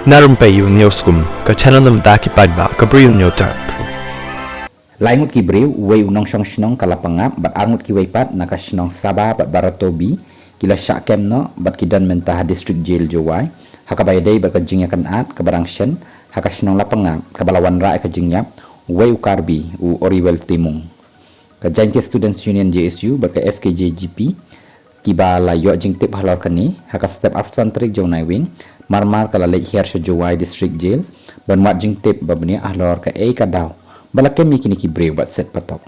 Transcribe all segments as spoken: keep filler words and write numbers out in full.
Na rympei ïa u News Kum, ka channel na bynta ki paidbah, ka Bri u News Tap. Lai ngut ki briew, uwei u nongshong shnong ka Lapangap bad ar ngut kiwei pat na ka shnong Saba bad Barato B, ki la shah kem noh bad ki don mynta ha District Jail Jowai ha kaba ïadei bad ka jingïakynad kaba dang shen ha ka shnong Lapangap, kaba la wanrah ïa ka jingïap uwei u Karbi, u Oriwel Timung. Ka Jaintia Students Union, J S U, bad ka F K J G P, kiba la ïoh jingtip halor kane ha ka step arphew san tarik jong u Naiwieng, mar mar ka la leit hiar sha Jowai District Jail ban wad jingtip ba bniah halor kaei ka daw ba la kem ïa kine ki briew bad set patok.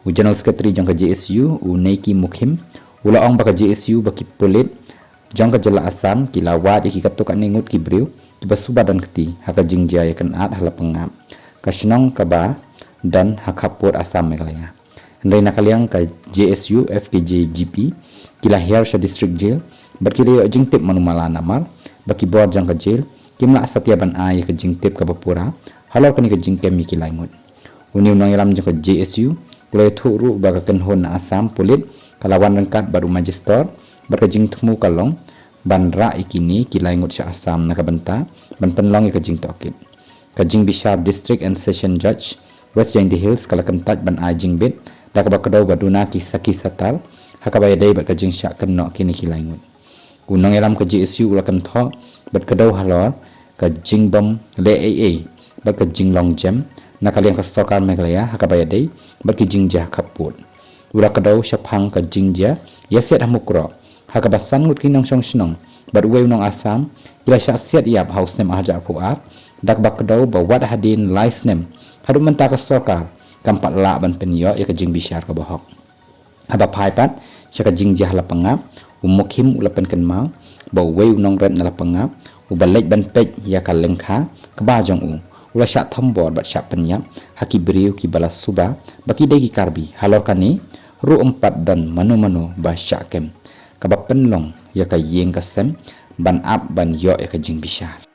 U General Secretary jong ka J S U, u Neiki Mukhim, u la ong ba ka J S U bad ki pulit jong ka jylla Assam ki la wad ïa ki katto katne ngut ki briew kiba suba don kti ha ka jingjia ïakynad ha Lapangap, ka shnong kaba don ha khappud Assam Meghalaya. Hynrei na ka liang ka J S U, F K J G P, ki la hiar sha District Jail bad ki la ïoh jingtip manumala namar ba ki bor jong ka jail kim lah satia ban ai ïa ka jingtip kaba pura halor kane ka jingkem ïa ki lai ngut. Une u nongïalam jong ka J S U u la ïathuh ruh ba ka kynhun na Assam Pulit ka la wan ryngkat bad u Magistrate bad ka jingthmu ka long ban rah ïa kine ki lai ngut sha Assam na ka bynta ban pynlong ïa ka jingtohkit. Ka jingbishar District and Session Judge West Jaintia Hills ka la kyntait ban ai jingbit da kaba kdew ba duna ki sakhi satar ha kaba ïadei bad ka jingshah kynnoh kine ki lai ngut. U nongïalam ka J S U u la kynthoh bad kdew halor ka jingbym leh ei ei bad ka jinglong jem na ka liang ka sorkar Meghalaya ha kaba ïadei bad ki jingjia khappud. U la kdew shaphang ka jingjia ïasiat ha Mukroh ha kaba san ngut ki nongshong shnong bad uwei u nong Assam ki la shah siat ïap ha u snem arhajar arphew ar da kaba kdew ba wat hadien lai snem haduh mynta ka sorkar kam pat lah ban pynïoh ïa ka jingbishar kaba hok. Haba phai pat sha ka jingjia ha Lapangap, u Mukhim u la pynkynmaw ba uwei u nongrep na Lapangap uba leit ban peit ïa ka lyngkha kba jong u u la shah thombor bad shah pynïap ha ki briew kiba la suba ba ki dei ki Karbi. Halor kane ruh ym pat don mano mano ba shah kem kaba pynlong ïa ka ïing ka sem ban ap ban ïoh ïa ka jingbishar.